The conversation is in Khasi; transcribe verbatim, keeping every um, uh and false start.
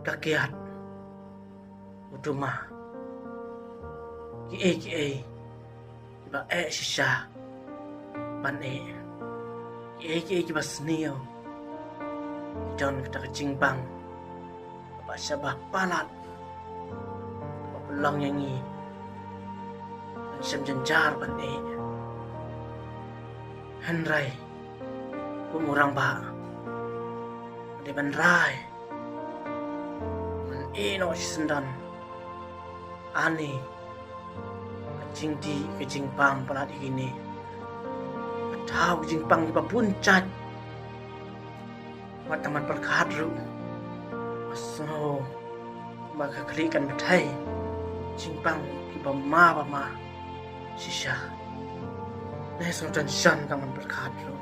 Ka kiad u duma kiei kiei kiba eh shisha ban eh, kiei kiei kiba sniew. Ki don kata ka jingbang kaba shaba palat, kaba pynlong ïa ngi ban shem jynjar ban eh. Hynrei kum u rangbah, dei ban rai ban eh noh shisyndon. Ani ka jingdih ka jingpang palat ïa kine, ka thaw ka jingpang kiba bun jait. Wat tang ban pyrkhat ruh, nga sngew ba ka khlieh kan bthei. Jingpang kiba ma ba ma shisha. Ne sngew tension tang ban pyrkhat ruh.